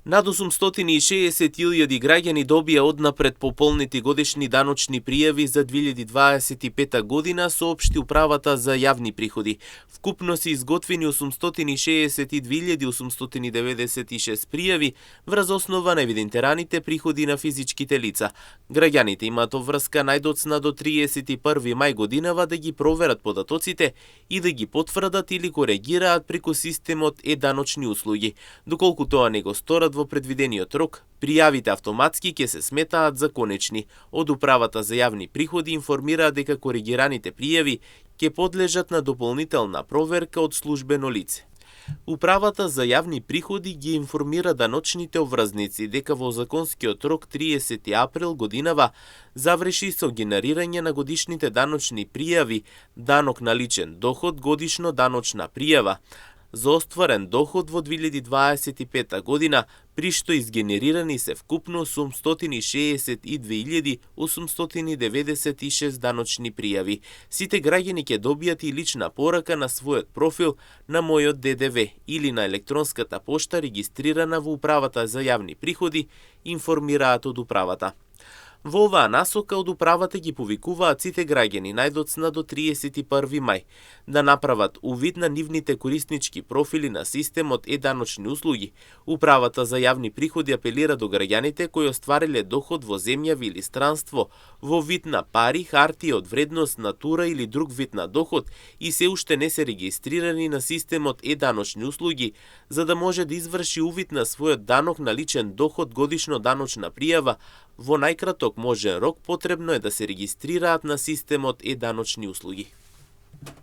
Над 860.000 граѓани добија однапред пополнети годишни даночни пријави за 2025 година, соопшти Управата за јавни приходи. Вкупно се изготвени 862.896 пријави врз основа на евидентираните приходи на физичките лица. Граѓаните имаат обврска најдоцна до 31 мај годинава да ги проверат податоците и да ги потврдат или коригираат преку системот е-даночни услуги. Доколку тоа не го сторат во предвидениот рок, пријавите автоматски ќе се сметаат за конечни. Од Управата за јавни приходи информираат дека коригираните пријави ќе подлежат на дополнителна проверка од службено лице. Управата за јавни приходи ги информира даночните обврзници дека во законскиот рок 30 април годинава заврши со генерирање на годишните даночни пријави, данок на личен доход, годишно даночна пријава за остварен доход во 2025 година, при што изгенерирани се вкупно 862.896 даночни пријави. Сите граѓани ќе добијат и лична порака на својот профил на Мојот ДДВ или на електронската пошта регистрирана во Управата за јавни приходи, информираат од Управата. Во оваа насока од Управата ги повикуваат сите граѓани најдоцна до 31 мај да направат увид на нивните кориснички профили на системот е-даночни услуги. Управата за јавни приходи апелира до граѓаните кои оствариле доход во земјави или странство во вид на пари, хартија од вредност, натура или друг вид на доход и се уште не се регистрирани на системот е-даночни услуги, за да може да изврши увид на својот данок на личен доход, годишно даночна пријава, во најкраток можен рок потребно е да се регистрираат на системот е-даночни услуги.